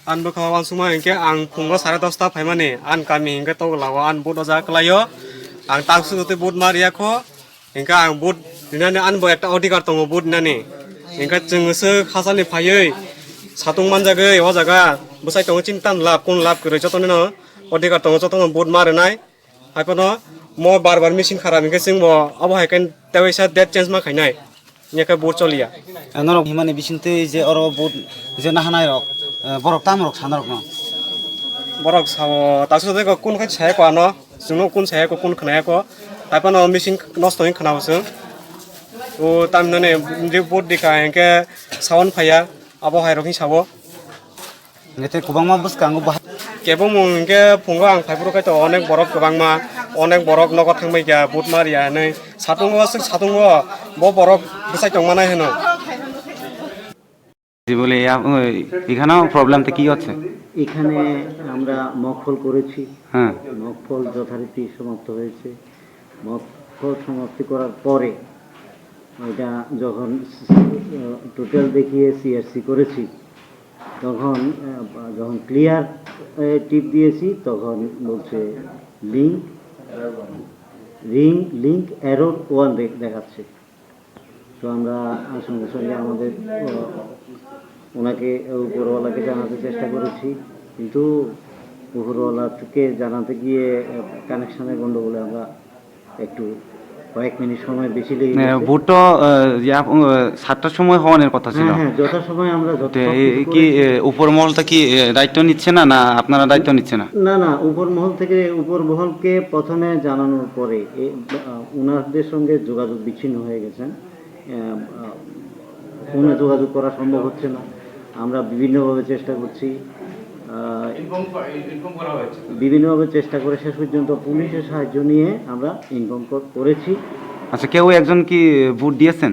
An bwkha wansukma hinkhe ang phungo sare dosta phaimani an kami hinkhe togla o an vote oja kwlaio. Ang taksuk twi vote ma riyakho. Hinkhe ang vote rinani ani bo ekta odhikar tongo vote rinani. Hinkhe chwng se hachani phaiwi satung manjagwi o jaga bwsai tongo chini tam lab kun lab kwrwi jotonino odhikar tongo jotono vote ma rinai. Haiphano mo bar bar machine kharap hinkhe chwngbo abo hai khe tewaisa date change ma khainai. Hinkhe vote choliya. Norok himani bisingtwi je oro vote je nahanai rok, borok tam rok sana rokno. Borok sao taksuk tei kun khe saya ko ano. Chwngno kun saya ko, kun khwnaya ko. Haiphano machine nosto wng khwnao chwng. O tamhinani je vote dikha hinkhe sound phaiya, abo hai rok hing sao. Hinkhe tei kwbangma bwskango bahai. Kebo mung hinkhe phungo ang phaiphuru khaito onek borok kwbangma, onek borok nogo thangbai kha vote ma riya hinwi. Satungo swk satungo bo borok bwsai tongmanai hino. জি, বলে, আপ-, ওই, এখানেও প্রবলেমটা কি হচ্ছে? এখানে আমরা মকফল করেছি। হ্যাঁ। মকফল যথারীতি সমাপ্ত হয়েছে। মকফল সমাপ্তি করার পরে ওইটা যখন স-, স-, টোটাল দেখিয়ে সিআরসি করেছি, তখন, আহ, যখন ক্লিয়ার, আহ, টিপ দিয়েছি, তখন বলছে link, ring, link error one দে-, দেখাচ্ছে। তো আমরা সঙ্গে সঙ্গে আমাদের, আহ, ওনাকে, উপরওয়ালাকে জানাতে চেষ্টা করেছি, কিন্তু উপরওয়ালাকে জানাতে গিয়ে, আহ, কানেকশনের গন্ডগোলে আমরা একটু কয়েক মিনিট সময় বেশি লেগে এ, গেছে। ভোট তো, আহ, ইয়া, আহ, সাতটার সময় হওয়ার কথা ছিল। হ্যাঁ, হ্যাঁ, যথাসময়ে আমরা যত তো সব এই কিছু কি, করেছি। এ, উপর মহলটা কি, এ, দায়িত্ব নিচ্ছে না, না আপনারা দায়িত্ব নিচ্ছে না? না, না, উপর মহল থেকে, উপর মহলকে প্রথমে জানানোর পরে, এ, আহ, ওনাদের সঙ্গে যোগাযোগ বিচ্ছিন্ন হয়ে গেছেন। আহ, আহ, ফোনে যোগাযোগ করা সম্ভব হচ্ছে না। আমরা বিভিন্নভাবে চেষ্টা করছি। আহ, ইনফর্ম ক-, ইনফর্ম করা হয়েছে। বিভিন্নভাবে চেষ্টা করে শেষ পর্যন্ত পুলিশের সাহায্য নিয়ে আমরা ইনফর্ম ক-, করেছি। আচ্ছা, কেউ একজন কি ভোট দিয়েছেন?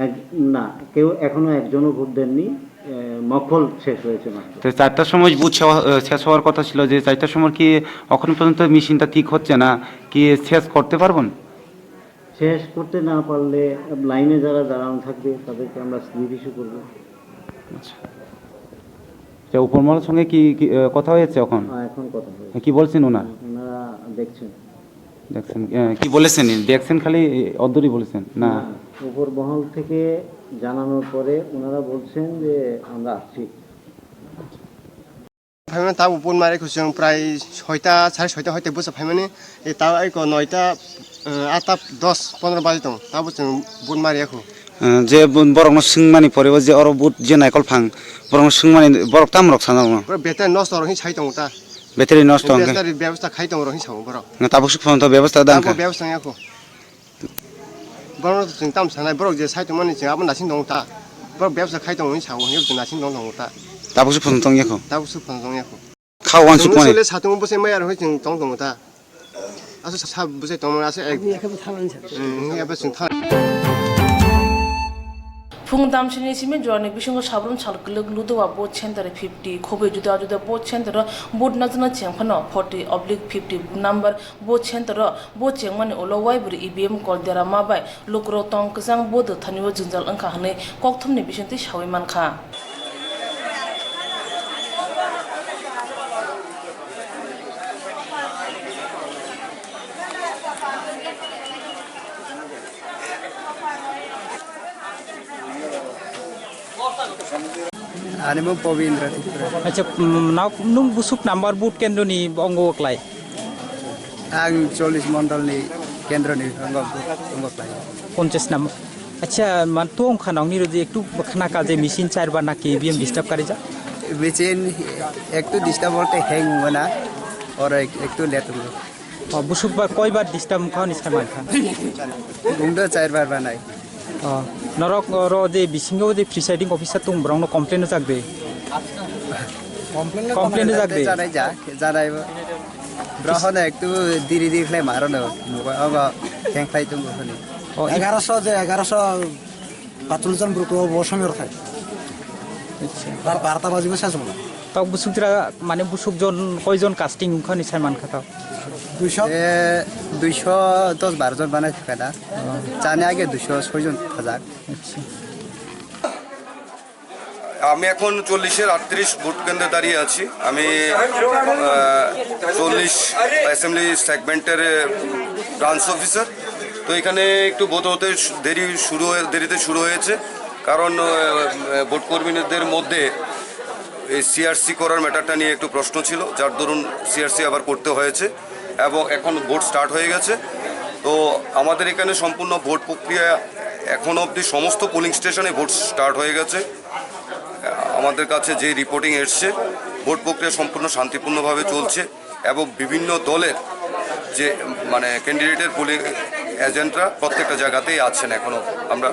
এক-, না, কেউ এখনো একজনও ভোট দেননি। এ, মকফল শেষ হয়েছে মাত্র। তো চারটার সময় ভোট শেষ হওয়া-, এ, শেষ হওয়ার কথা ছিল, যে চারটার সময় কি এখন পর্যন্ত মেশিনটা ঠিক হচ্ছে না, কি শেষ করতে পারবেন? শেষ করতে না পারলে লাইনে যারা দাঁড়ানো থাকবে তাদেরকে আমরা স্লিপ ইস্যু করবো। আচ্ছা। আচ্ছা, উপরমহলের সঙ্গে কি, কি, আহ, কথা হয়েছে এখন? হ্যাঁ, এখন কথা হয়েছে। কি বলছেন ওনারা? ওনারা দেখছেন। দেখছেন, আহ, কি বলেছেন? দেখছেন খালি, আহ, অদ্দুরই বলেছেন? না। না, উপর মহল থেকে জানানোর পরে ওনারা বলছেন যে আমরা আসছি। Phaimani tabuk vote mari kho chwng prai soita, sare soita hoite bwsa phaimani, e, ta eko noita, eh, atta dos pondro baji tong, tabuk chwng vote mari kho. Eh, je bo-, borokno swngmani pore o je oro vote je naikol phang, borokno swngmani borok tam rok sana rokno? Boro battery nosto rok hin sai tongo ta. Battery nosto hwnkhe? Battery bebosta khai tongo rok hin sao borok. Na tabuk swk phano to bebosta da tabuk hwnkhe? Bebosta wngya kho. Borok chwng tamo sanai, borok je sai tongmani chwng abo naising tongo ta. Borok bebsa khai tongo hinwi sao, hwnkhe chwng naising tongo tongo ta. Tabukse phone tong yakho. Tabukse phone tong yakho. Kha wansuk mani. Chwng sole satung bwsai maya rok chwng tong tongo ta. Aso sa bwsai tongmani aso ek. Aboni yakhe bo thanglani sa. Hmm, hwnkhe abo chwng thang. Phung damsini simi jorani bisingo sabrum sal kwlwk Ludowa vote center fifty, khobwi juda juda vote center o vote najana chengphano forty oblique fifty number vote center o vote chengmani ulo waibwrwi E V M kol dera ma bai lukurok tong kwchang vote rwthani o jwngjal wngkha hwnwi kokthumni bisingtwi sawi mankha. Ani mung Pobindra Tripura. Acha, mm, nao-, nung busuk number booth kendroni ongo klai? Ang chollish mondolni kendroni ongo, ongo klai. Ponchash number. Acha, man to ongkha nongni rodi ektu khana ka je machine char bar naki E V M disturb kari ja? Machine ektu disturb bolte hang ongna, oro ek-, ektu late ongo. O, busuk ba koi bar disturb wngkha hwnwi sai mankha? Bungdo char bar banai. O, norok oro je bisingo je presiding officer tung borokno complain rwjak de? Complain rwjak de? Janai ja, janai bo. Borok hono ektu diri diri khlai ma rono, mobile obo hang khlai tongo hwnwi. O, i- Egaroso je, egaroso Patuljon bru ko bo somoi rw thai. Acha. Bar barta baji bo sasung. Tok busuk jora mane busuk jon koi jon casting wngkha ni sai mankha tok? Duisho. E, duisho dos baro jon banai thaka da. Chani age duisho soi jon thajak. Acha. আমি এখন চল্লিশের আটত্রিশ ভোট কেন্দ্রে দাঁড়িয়ে আছি। আমি, আহ, চল্লিশ অ্যাসেম্বলি সেগমেন্টের, আহ, ব্রাঞ্চ অফিসার। তো এখানে একটু ভোট হতে শু-, দেরি শুরু হয়ে, দেরিতে শুরু হয়েছে, কারণ, আহ, ভোট কর্মীদের মধ্যে এই সিআরসি করার ম্যাটারটা নিয়ে একটু প্রশ্ন ছিল, যার দরুন সিআরসি আবার করতে হয়েছে এবং এখন ভোট স্টার্ট হয়ে গেছে। তো আমাদের এখানে সম্পূর্ণ ভোট প্রক্রিয়া এখনও অবধি সমস্ত পোলিং স্টেশনে ভোট স্টার্ট হয়ে গেছে। আমাদের কাছে যে রিপোর্টিং এসছে, ভোট প্রক্রিয়া সম্পূর্ণ শান্তিপূর্ণভাবে চলছে এবং বিভিন্ন দলের যে, মানে, ক্যান্ডিডেটের পোলিং এজেন্টরা প্রত্যেকটা জায়গাতেই আছেন এখনও। আমরা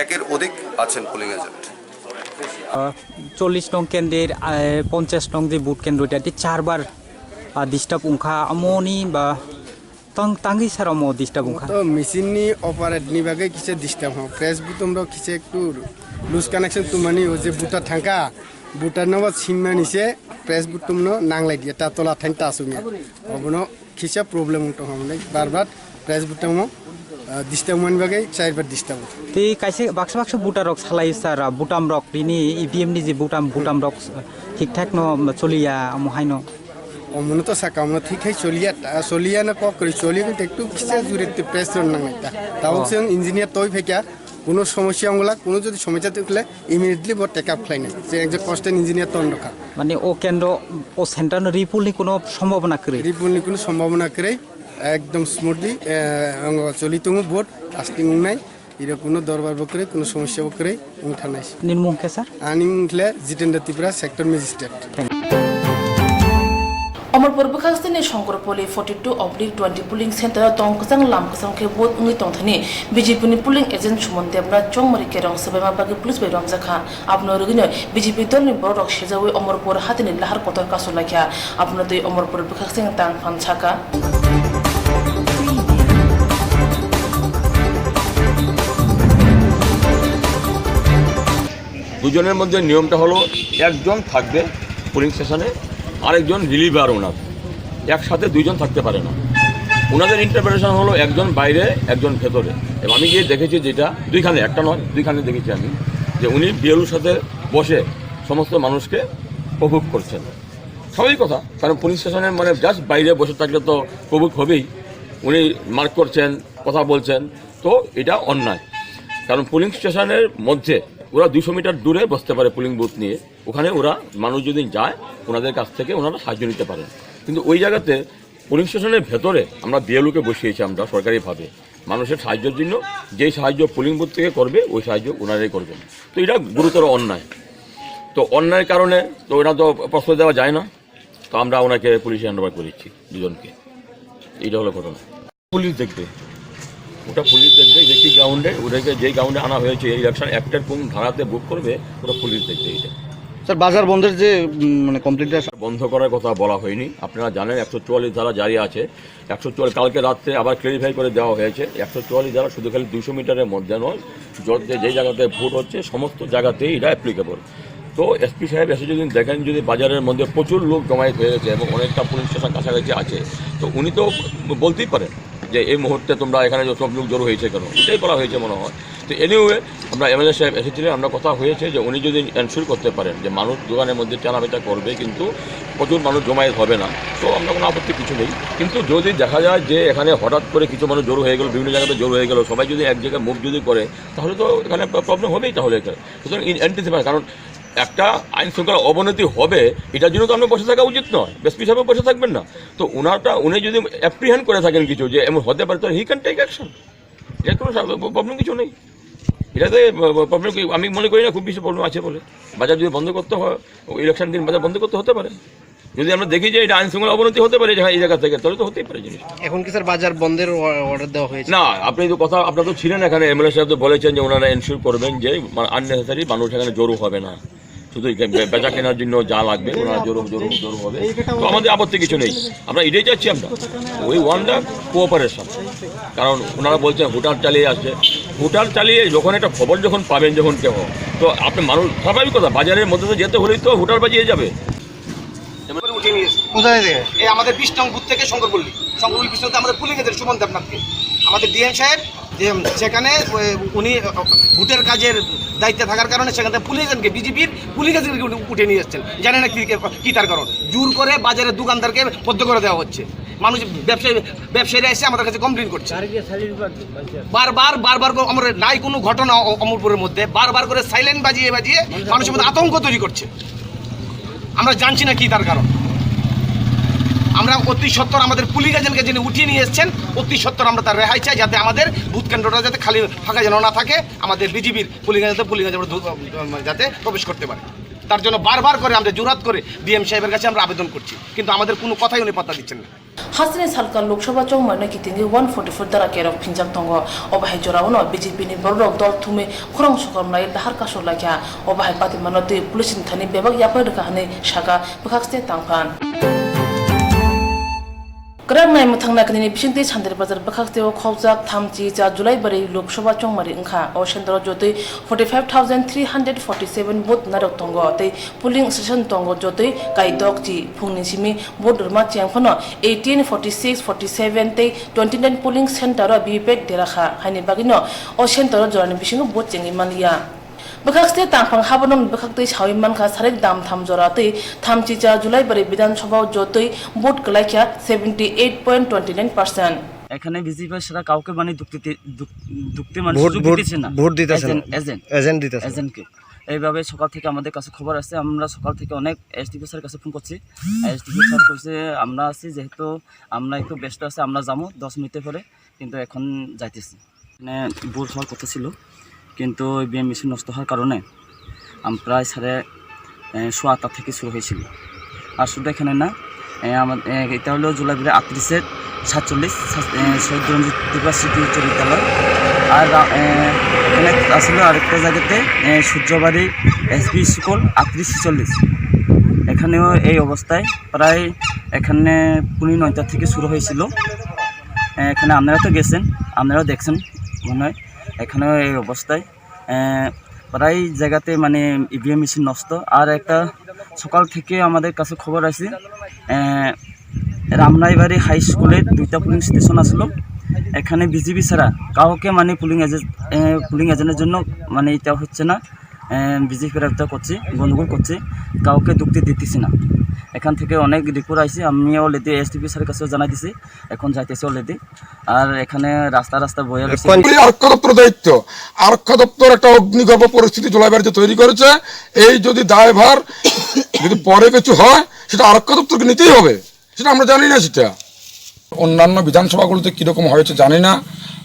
একের অধিক আছেন পোলিং এজেন্ট। আহ, চল্লিশ নং কেন্দ্রের, আহ, পঞ্চাশ নং যে ভোট কেন্দ্রটা, এটি চারবার, আহ, ডিস্টার্ব উংখা, আমনি বা Tang tangwi sara omo disturb wngkha. To machine ni operate ni bagwi kisa disturb ho. Press button rok kisa ektu loose connection tumani o je buta thangka, buta no ba sinmani se press button no nanglai dia ta tola thang ta sumya. Obono kisa problem wng tong hamne bar bar press button mo, ah, disturb mani bagwi char bar disturb. Tei kaisa baksa baksa buta rok salai sara butam rok rini E V M ni je butam, butam rok thik thak no choliya omo haino. Omono to saka, omono thik hai choliya, ta choliya na kok kwrwi choliya, kintu ektu kisa juri te press run nangnai ta. Tabuk Oh. Chwng engineer toi phaikha, kuno somosya wngla, kuno jodi somosya tongkhle immediately bo take up khlainai. Chwng ekjon constant engineer ton rokha. Mane o kendro, o center no report ni kuno sombhabona kwrwi? Report ni kuno sombhabona kwrwi, ekdom smoothly, eh, wngwi choli tongo vote, asting wngnai. Iro kuno dorbar bo kwrwi, kuno somosya bo kwrwi wng thangnai se. Nini mung khe sir? Ani mung khle Jitendra Tripura, Sector Magistrate. Thank you. Omorpur bwkhak sini Songkorpoli forty two oblique twenty polling center o tong kwchang lam kwchang khe vote wngwi tong thani B J P ni polling agent Suman Debnath Chongmari Kerong swbaima bagwi police bai romjakha. Abono rwgwino B J P dolni bororok sejaui Omorpur hatini lahar kotor kasu laikha. Abono twi Omorpur bwkhak sing tang phan saka. দুজনের মধ্যে নিয়মটা হলো একজন থাকবে পোলিং স্টেশনে, আরেকজন রিলিভার ওনার। একসাথে দুইজন থাকতে পারে না। ওনাদের ইন্টারপ্রিটেশন হলো একজন বাইরে, একজন ভেতরে। এবং আমি গিয়ে দেখেছি যেটা দুইখানে, একটা নয়, দুইখানে দেখেছি আমি, যে উনি বিএলওর সাথে বসে সমস্ত মানুষকে প্রভোক করছেন। স্বাভাবিক কথা, কারণ পুলিশ স্টেশনের মানে জাস্ট বাইরে বসে থাকলে তো প্রভোক হবেই। উনি মার্ক করছেন, কথা বলছেন, তো এটা অন্যায়। কারণ পুলিং স্টেশনের মধ্যে ওরা দুশো মিটার দূরে বসতে পারে পুলিং বুথ নিয়ে, ওখানে ওরা মানুষ যদি যায় ওনাদের কাছ থেকে ওনারা সাহায্য নিতে পারেন। কিন্তু ওই জায়গাতে পুলিং স্টেশনের ভেতরে আমরা বিএলওকে বসিয়েছি আমরা সরকারিভাবে মানুষের সাহায্যের জন্য। যেই সাহায্য পুলিং বুথ থেকে করবে ওই সাহায্য ওনারাই করবেন। তো এটা গুরুতর অন্যায়। তো অন্যায়ের কারণে তো ওটা তো প্রশ্রয় দেওয়া যায় না। তো আমরা ওনাকে পুলিশে হ্যান্ড ওভার করেছি দুজনকে। এইটা হলো ঘটনা। পুলিশ দেখবে, ওটা পুলিশ দেখবে যে কি গ্রাউন্ডে ওদেরকে, যে গ্রাউন্ডে আনা হয়েছে, এই ইলেকশন অ্যাক্টের কোন ধারাতে বুক করবে, ওটা পুলিশ দেখবে এটা। স্যার, বাজার বন্ধের যে, উম, মানে, কমপ্লেনটা বন্ধ করার কথা বলা হয়নি। আপনারা জানেন একশো চুয়াল্লিশ ধারা জারি আছে। একশো চুয়াল্লিশ কালকে রাত্রে আবার ক্লেরিফাই করে দেওয়া হয়েছে, একশো চুয়াল্লিশ ধারা শুধু খালি দুশো মিটারের মধ্যে নয়, যত যে, যে জায়গাতে ভোট হচ্ছে সমস্ত জায়গাতেই এটা অ্যাপ্লিকেবল। তো এসপি সাহেব এসে যদি দেখেন, যদি বাজারের মধ্যে প্রচুর লোক জমায়েত হয়ে গেছে এবং অনেকটা পুলিশ স্টেশন কাছাকাছি আছে, তো উনি তো বলতেই পারেন যে এই মুহূর্তে তোমরা এখানে যে সব লোক জড়ো হয়েছে কেন, এটাই বলা হয়েছে মনে হয়। এনিওয়ে, আমরা এমএলএ সাহেব এসেছিলেন, আমরা কথা হয়েছে যে উনি যদি এনশিওর করতে পারেন যে মানুষ দোকানের মধ্যে কেনাবেচা করবে, কিন্তু প্রচুর মানুষ জমায়েত হবে না, তো আমরা কোনো আপত্তি কিছু নেই। কিন্তু যদি দেখা যায় যে এখানে হঠাৎ করে কিছু মানুষ জড়ো হয়ে গেল, বিভিন্ন জায়গাতে জড়ো হয়ে গেল, সবাই যদি এক জায়গায় মুভ যদি করে, তাহলে তো এখানে প্রবলেম হবেই। তাহলে এখানে সুতরাং ইন অ্যান্টিসিপেশন, কারণ একটা আইন শৃঙ্খলা অবনতি হবে, এটার জন্য তো আমরা বসে থাকা উচিত নয়, এসপি সাহেব বসে থাকবেন না। তো ওনারটা, উনি যদি অ্যাপ্রিহেন্ড করে থাকেন কিছু যে এমন হতে পারে, তো হি ক্যান টেক অ্যাকশন। এর কোনো প্রবলেম কিছু নেই। এটাতে প্রবলেম, আমি মনে করি না খুব বেশি প্রবলেম আছে বলে। বাজার যদি বন্ধ করতে হয়, ইলেকশন দিন বাজার বন্ধ করতে হতে পারে। যদি আমরা দেখি যে এটা আইন শৃঙ্খলা অবনতি হতে পারে এই জায়গা থেকে, তাহলে তো হতেই পারে জিনিস। এখন কি স্যার বাজার বন্ধের অ-, অর্ডার দেওয়া হয়েছে? না, আপনি তো কথা, আপনারা তো ছিলেন এখানে, এমএলএ সাহেব তো বলেছেন যে ওনারা এনশিওর করবেন যে আননেসেসারি মানুষ এখানে জড়ো হবে না, শুধু এই বে-, বেচা কেনার জন্য যা লাগবে ওনারা জড়ো জড়ো জড়ো হবে। তো আমাদের আপত্তি কিছু নেই, আমরা এটাই চাচ্ছি। আমরা, উই ওয়ান্ট দ্য কোঅপারেশন। কারণ ওনারা বলছেন হুটার চালিয়ে আসছে, হুটার চালিয়ে যখন একটা খবর যখন পাবেন, যখন কেউ, তো আপনি মানুষ, স্বাভাবিক কথা, বাজারের মধ্যে তো যেতে হলেই তো হুটার বাজিয়ে যাবে। এবার উঠে নিয়ে এসে কোথায় থেকে? এই আমাদের বিশ নং বুথ থেকে শঙ্করপল্লী, শঙ্করপল্লী বিশ নং আমাদের পুলিং এজেন্ট সুমন দেবনাথকে, আমাদের ডিএম সাহেব, যে সেখানে, এ, উনি, এ, ভোটের কাজের দায়িত্বে থাকার কারণে সেখান থেকে পুলিং এজেন্টকে, বিজেপির পুলিং এজেন্টকে উনি উঠে নিয়ে এসছেন। জানে না কি, কি তার কারণ। জোর করে বাজারের দোকানদারকে বন্ধ করে দেওয়া হচ্ছে। মানুষ, ব্যবসায়ী, ব্যবসায়ীরা এসে আমাদের কাছে কমপ্লেন করছে। বারবার, বারবার করে আমরা নাই কোনো ঘটনা অ-, অমরপুরের মধ্যে, বারবার করে সাইলেন্ট বাজিয়ে বাজিয়ে মানুষের মধ্যে আতঙ্ক তৈরি করছে। আমরা জানছি না কি তার কারণ। আমরা অতি সত্বর আমাদের পুলিং এজেন্টকে যিনি উঠিয়ে নিয়ে এসছেন, অতি সত্বর আমরা তার রেহাই চাই, যাতে আমাদের ভোট কেন্দ্রটা যাতে খালি ফাঁকা যেন না থাকে, আমাদের বিজেপির পুলিং এজেন্ট, পুলিং এজেন্ট যাতে প্রবেশ করতে পারে। তার জন্য বারবার করে আমরা জোরাত করে ডিএম সাহেবের কাছে আমরা আবেদন করছি, কিন্তু আমাদের কোনো কথাই উনি পাত্তা দিচ্ছেন না। Hasteni salka Lok Sabha chongmani kitingwi one forty-four dara kerok phinjak tongo. Obo hai jorao no B J P ni bororok dol thumwi khorang sokam lai dahar kasur laikha. Obo hai patimano twi police ni thani bebak yapri rwkha hwnwi sakha bwkhakste tangphan. Kwrak nai mwthang nakinini bisingtwi Sandir Bazar bwkhaksteo khokjak thamchi cha Julaibari Lok Sabha chongmari wngkha. O centre-o jotwi forty-five thousand three hundred forty-seven vote narok tongo tei polling station tongo jotwi kaidokchi. Phungni simi vote rwma cheng phano eighteen, forty-six, forty-seven tei twenty-nine polling centre-o V V P A T derakha, haini bagwino o centre-o jorani bisingo vote chengwi manliya. Bwkhakste tangphang haborokni bwkhaktwi sawi mankha, sarik dam tham jora tei thamchicha Julaibari Bidhan Sabha-o jotwi vote kwlaikha seventy-eight point twenty-nine percent. এখানে বিজেপি ছাড়া কাউকে মানে ঢুকতে দি-, ঢুক-, ঢুকতে মানে ভোট, সুযোগ ভোট, দিতেছে না। ভোট দিতেছে না। Agent, agent. এজেন্ট দিতেছে না। এজেন্টকে। এইভাবে সকাল থেকে আমাদের কাছে খবর আসছে, আমরা সকাল থেকে অনেক এসডিপিও স্যারের কাছে ফোন করছি। এসডিপিও স্যার কইছে, "আমরা আছি, যেহেতু আমরা একটু ব্যস্ত আছি, আমরা যাবো দশ মিনিটের পরে, কিন্তু এখন যাইতেছি।" মানে ভোর হওয়ার কথা ছিল, কিন্তু ইভিএম মেশিন নষ্ট হওয়ার কারণে আম-, প্রায় সাড়ে, এ, সোয়া আটটা থেকে শুরু হয়েছিল। আর শুধু এখানে না, এ, আমার, এ, এটা হলো জুলাই আটত্রিশের সাতচল্লিশ, সাত-, এ, শহীদ রঞ্জিত ত্রিপুরা স্মৃতি উচ্চ বিদ্যালয়। আর রা-, এ, এখানে আসলে আরেকটা জায়গাতে, এ, সূর্যবাড়ি এসবি স্কুল আটত্রিশ ছেচল্লিশ। এখানেও এই অবস্থায় প্রায় এখানে পৌনে নয়টা থেকে শুরু হয়েছিল। এ, এখানে আপনারা তো গেছেন, আপনারাও দেখছেন মনে হয়, এখানেও এই অবস্থায়। এ, প্রায় জায়গাতে মানে ইভিএম মেশিন নষ্ট। আর একটা সকাল থেকে আমাদের কাছে খবর আছে, এ, রামনাইবাড়ি হাই স্কুলে দুইটা পুলিং স্টেশন আসলো, এখানে বিজিবি ছাড়া কাউকে মানে পুলিং এজেন্ট, এ, পুলিং এজেন্টের জন্য মানে এটা হচ্ছে না। এ, বিজিবিরা এটা করছে, গণ্ডগোল করছে, কাউকে ঢুকতে দিতেছে না। এখান থেকে অনেক রিপোর্ট আইছে, আমি অলরেডি এসডিপি স্যারের কাছেও জানাই দিছি, এখন যাইতেছে অলরেডি। আর এখানে রাস্তা রাস্তা বয়ে রয়েছে। এখন এই আরক্ষা দপ্তরের দায়িত্ব, আরক্ষা দপ্তর একটা অগ্নিগর্ভ পরিস্থিতি জুলাইবাড়িতে তৈরি করেছে। এই যদি দায়ভার যদি পরে কিছু হয়, সেটা আরক্ষা দপ্তরকে নিতেই হবে, সেটা আমরা জানি না। সেটা অন্যান্য বিধানসভাগুলোতে কীরকম হয়েছে জানি না,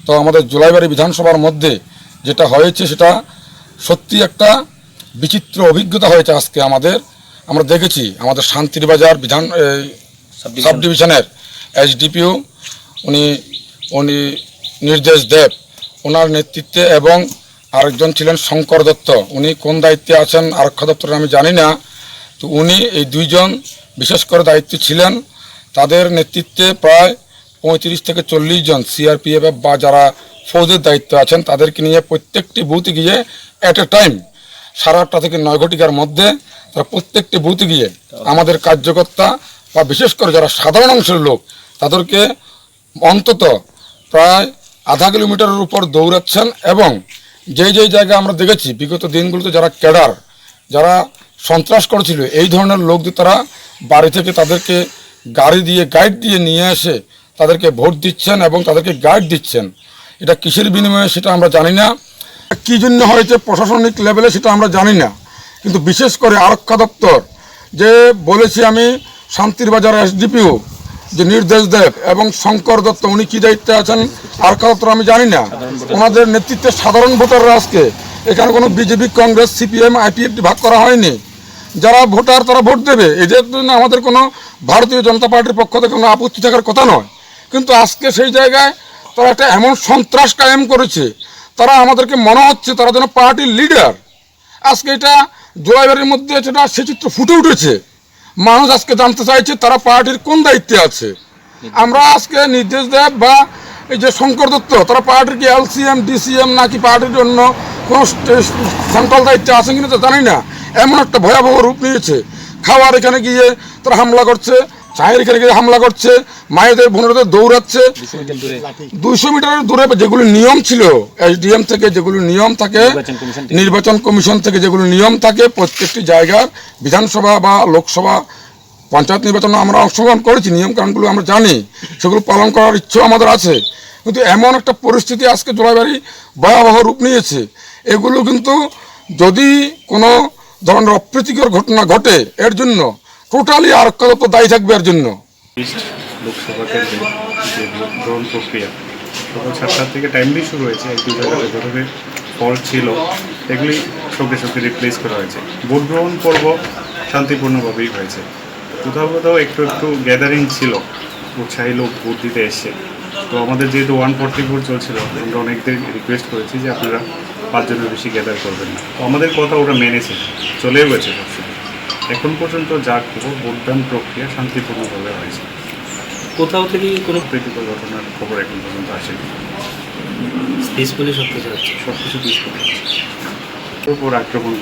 তো আমাদের জুলাইবাড়ি বিধানসভার মধ্যে যেটা হয়েছে, সেটা সত্যি একটা বিচিত্র অভিজ্ঞতা হয়েছে আজকে আমাদের। আমরা দেখেছি আমাদের শান্তির বাজার বিধান, এই সাব ডিভিশন। সাব ডিভিশনের এসডিপিও উনি, উনি নির্দেশ দেব, ওনার নেতৃত্বে এবং আরেকজন ছিলেন শঙ্কর দত্ত, উনি কোন দায়িত্বে আছেন আরক্ষা দপ্তরের আমি জানি না। তো উনি এই দুইজন বিশেষ করে দায়িত্বে ছিলেন, তাদের নেতৃত্বে প্রায় পঁয়ত্রিশ থেকে চল্লিশ জন সিআরপিএফ বা যারা ফৌজের দায়িত্বে আছেন, তাদেরকে নিয়ে প্রত্যেকটি বুথে গিয়ে অ্যাট এ টাইম সাড়ে আটটা থেকে নয় ঘটিকার মধ্যে তারা প্রত্যেকটি বুথে গিয়ে আমাদের কার্যকর্তা বা বিশেষ করে যারা সাধারণ অংশের লোক, তাদেরকে অন্তত প্রায় আধা কিলোমিটারের উপর দৌড়াচ্ছেন এবং যেই যেই জায়গায় আমরা দেখেছি বিগত দিনগুলোতে যারা ক্যাডার, যারা সন্ত্রাস করেছিল, এই ধরনের লোকদের তারা বাড়ি থেকে তাদেরকে গাড়ি দিয়ে, গাইড দিয়ে নিয়ে এসে তাদেরকে ভোট দিচ্ছেন এবং তাদেরকে গাইড দিচ্ছেন। এটা কিসের বিনিময়ে সেটা আমরা জানি না, কী জন্য হয়েছে প্রশাসনিক লেভেলে সেটা আমরা জানি না। কিন্তু বিশেষ করে আরক্ষা দপ্তর যে বলেছি আমি শান্তির বাজার এসডিপিও যে নির্দেশ দেব এবং শঙ্কর দত্ত উনি কী দায়িত্বে আছেন আরক্ষা দপ্তর আমি জানি না, ওনাদের নেতৃত্বে সাধারণ ভোটাররা আজকে এখানে কোনো বিজেপি, কংগ্রেস, সিপিএম, আইপিএফটি ভাগ করা হয়নি। যারা ভোটার তারা ভোট দেবে, এদের জন্য আমাদের কোনো ভারতীয় জনতা পার্টির পক্ষ থেকে কোনো আপত্তি থাকার কথা নয়। কিন্তু আজকে সেই জায়গায় তারা একটা এমন সন্ত্রাস কায়েম করেছে, তারা আমাদেরকে মনে হচ্ছে তারা যেন পার্টির লিডার। আজকে এটা জোলাইবাড়ির মধ্যে সেটা সে চিত্র ফুটে উঠেছে। মানুষ আজকে জানতে চাইছে তারা পার্টির কোন দায়িত্বে আছে। আমরা আজকে নির্দেশ দেব বা এই যে শঙ্কর দত্ত, তারা পার্টির কি এলসিএম, ডিসিএম নাকি পার্টির অন্য কোনো স্টে-, সেন্ট্রাল দায়িত্বে আছেন কিনা তো জানি না। এমন একটা ভয়াবহ রূপ নিয়েছে, খাওয়ার এখানে গিয়ে তারা হামলা করছে, চায়ের এখানে গিয়ে হামলা করছে, মায়েদের বোনেদের দৌড়াচ্ছে। দুইশো মিটার দূরে। দুইশো মিটারের দূরে যেগুলি নিয়ম ছিল, এসডিএম থেকে যেগুলি নিয়ম থাকে, নির্বাচন কমিশন থেকে। নির্বাচন কমিশন থেকে যেগুলি নিয়ম থাকে, প্রত্যেকটি জায়গার বিধানসভা বা লোকসভা, পঞ্চায়েত নির্বাচনে আমরা অংশগ্রহণ করেছি, নিয়মকানুনগুলো আমরা জানি, সেগুলো পালন করার ইচ্ছেও আমাদের আছে। কিন্তু এমন একটা পরিস্থিতি আজকে জোলাইবাড়ি ভয়াবহ রূপ নিয়েছে। এগুলো কিন্তু যদি কোনো ধরনের অপ্রীতিকর ঘটনা ঘটে, এর জন্য টোটালি আরক্ষা দপ্তর দায়ী থাকবে এর জন্য। ইস্ট লোকসভা কেন্দ্রে যে ভোট গ্রহণ প্রক্রিয়া সকাল সাতটা থেকে টাইমলি শুরু হয়েছে, এক দুই জায়গাতে ভোটারের ফল্ট ছিল, এগুলি সঙ্গে সঙ্গে রিপ্লেস করা হয়েছে। ভোট গ্রহণ পর্ব শান্তিপূর্ণভাবেই হয়েছে। কোথাও কোথাও একটু একটু গ্যাদারিং ছিল, উৎসাহী লোক ভোট দিতে এসছে। তো আমাদের যেহেতু ওয়ান ফর্টি ফোর চলছিল, আমরা অনেকদের রিকোয়েস্ট করেছি যে আপনারা পাঁচজনের বেশি গ্যাদার করবেন না। তো আমাদের কথা ওরা মেনেছে, চলেও গেছে সবসময়। এখন পর্যন্ত যা খবর, ভোটদান প্রক্রিয়া শান্তিপূর্ণভাবে হয়েছে। কোথাও থেকে কোনো প্রীতিকর ঘটনার খবর এখন পর্যন্ত আসেনি। পিসফুলি সব কিছু হচ্ছে। সব কিছু পিসফুলি হচ্ছে। উপর আক্রমণ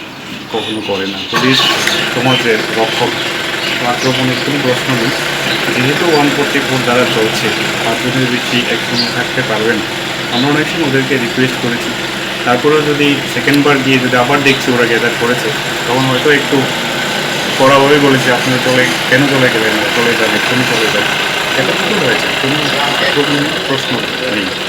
কখনো করে না। পুলিশ সমাজের রক্ষক, আক্রমণের কোনো প্রশ্ন নেই। যেহেতু ওয়ান ফোর্টি ফোর ধারা চলছে, পাঁচজনের বেশি একসঙ্গে থাকতে পারবে না। আমরা অনেক সময় ওদেরকে রিকোয়েস্ট করেছি, তারপরেও যদি সেকেন্ড বার গিয়ে যদি আবার দেখছি ওরা গ্যাদার করেছে, তখন হয়তো একটু কড়াভাবেই বলেছি, "আপনারা চলে, কেন চলে গেলেন না? চলে যান, এক্ষুনি চলে যান।" এটা কিন্তু হয়েছে, কোনো, কোনো প্রশ্ন নেই।